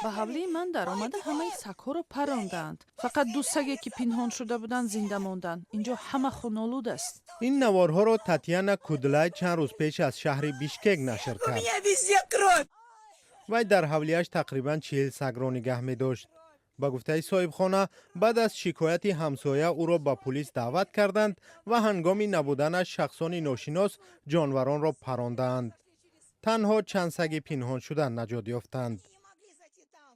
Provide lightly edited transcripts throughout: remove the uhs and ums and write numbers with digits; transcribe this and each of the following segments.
Ба ҳавлии ман даромада, ҳамаи сагҳоро парондаанд. Фақат ду саге, ки пинҳон шуда буданд, зинда монданд. Инҷо ҳама хунолуд аст. Ин наворҳоро Татяна Кудлай чанд рӯз пеш аз шаҳри Бишкек нашр У кард. меня везде кровь. Вай дар ҳавлиаш тақрибан 40 сагро нигаҳ медошт. Ба гуфтаи соҳибхона, баъд аз шикояти ҳамсоя ӯро ба пулис даъват карданд ва ҳангоми набуданаш шахсони ношинос ҷонваронро парондаанд. Танҳо чанд саги пинҳоншуда наҷот ёфтанд.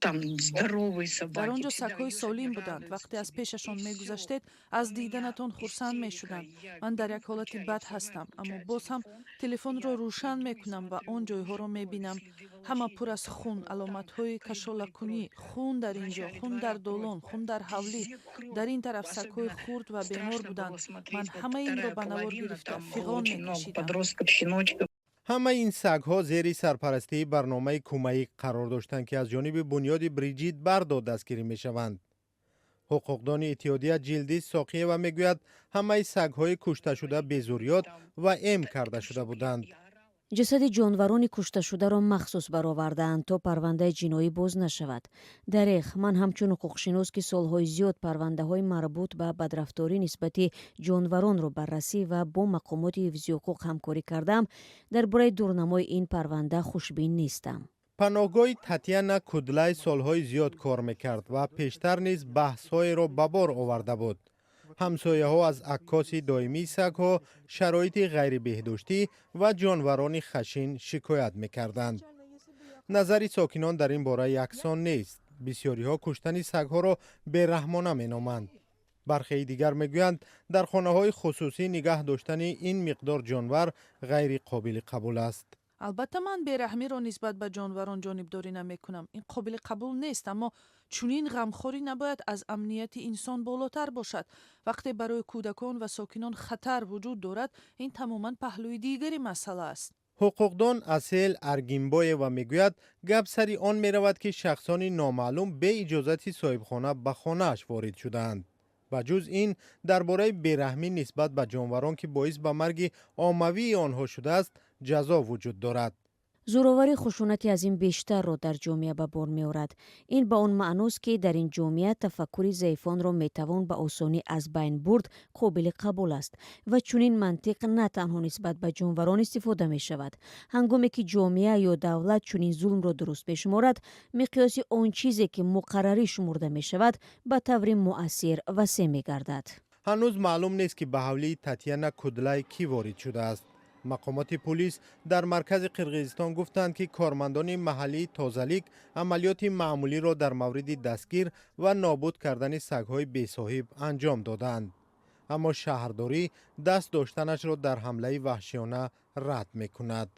Там здоровые собаки. Дар он ҷо сагҳои солим буданд. Вақте аз пешашон мегузаштед, аз диданатон хурсанд мешуданд. Ман дар як ҳолати бад ҳастам, аммо боз ҳам телефонро рӯшан мекунам ва он ҷойҳоро мебинам. Ҳама пур аз хун, аломатҳои кашолакунӣ, хун дар ин ҷо, хун дар долон, хун дар ҳавлӣ. Дар ин тараф сагҳои хурд ва бемор буданд. Ман ҳамаи инро ба навор гирифта, фиғон мекашидам. Подростков, щеночков. Ҳамаи ин сагҳо зери сарпарастии барномаи Кумаик қарор доштанд, ки аз ҷониби бунёди Бриҷит Бардо дастгирӣ мешаванд. Ҳуқуқдони иттиҳодия Ҷилдиз Соқиева мегӯяд, ҳамаи сагҳои кушташуда безурёт ва эм карда шуда буданд. Ҷасади ҷонварони кушташударо махсус баровардаанд, то парвандаи ҷиноӣ боз нашавад. Дареғ, ман ҳамчун ҳуқуқшинос, ки солҳои зиёд парвандаҳои марбут ба бадрафторӣ нисбати ҷонваронро баррасӣ ва бо мақомоти ҳифзи ҳуқуқ ҳамкорӣ кардаам, дар бораи дурнамои ин парванда хушбин нестам. Паноҳгоҳи Татяна Кудлай солҳои зиёд кор мекард ва пештар низ баҳсҳоеро ба бор оварда буд. Ҳамсояҳо аз аккоси доимии сагҳо, шароити ғайрибеҳдоштӣ ва ҷонварони хашин шикоят мекарданд. Назари сокинон дар ин бора яксон нест. Бисёриҳо куштани сагҳоро бераҳмона меноманд. Бархеи дигар мегӯянд, дар хонаҳои хусусӣ нигаҳ доштани ин миқдор ҷонвар ғайриқобили қабул аст. Албатта, ман бераҳмиро нисбат ба ҷонварон ҷонибдорӣ намекунам. Ин қобили қабул нест, аммо чунин ғамхорӣ набояд аз амнияти инсон болотар бошад. Вақте барои кӯдакон ва сокинон хатар вуҷуд дорад, ин тамоман паҳлӯи дигари масъала аст. Ҳуқуқдон Асел Аргимбоева мегӯяд, гап сари он меравад, ки шахсони номаълум бе иҷозати соҳибхона ба хонааш ворид шудаанд. Ба ҷуз ин, дар бораи бераҳмӣ нисбат ба ҷонварон, ки боис ба марги оммавии онҳо шудааст, ҷазо вуҷуд дорад. Зӯроварӣ хушунати аз ин бештарро дар ҷомеа ба бор меорад. Ин ба он маъност, ки дар ин ҷомеа тафаккури заифонро метавон ба осонӣ аз байн бурд қобили қабул аст ва чунин мантиқ на танҳо нисбат ба ҷонварон истифода мешавад. Ҳангоме ки ҷомеа ё давлат чунин зулмро дуруст мешуморад, миқёси он чизе, ки муқаррарӣ шумурда мешавад, ба таври муассир васеъ мегардад. Ҳанӯз маълум нест, ки ба ҳавлии Татяна Кудлай кӣ ворид шудааст. Мақомоти пулис дар маркази Қирғизистон гуфтанд, ки кормандони маҳаллии тозалик амалиёти маъмулиро дар мавриди дастгир ва нобуд кардани сагҳои бесоҳиб анҷом додаанд, аммо шаҳрдорӣ даст доштанашро дар ҳамлаи ваҳшиёна рад мекунад.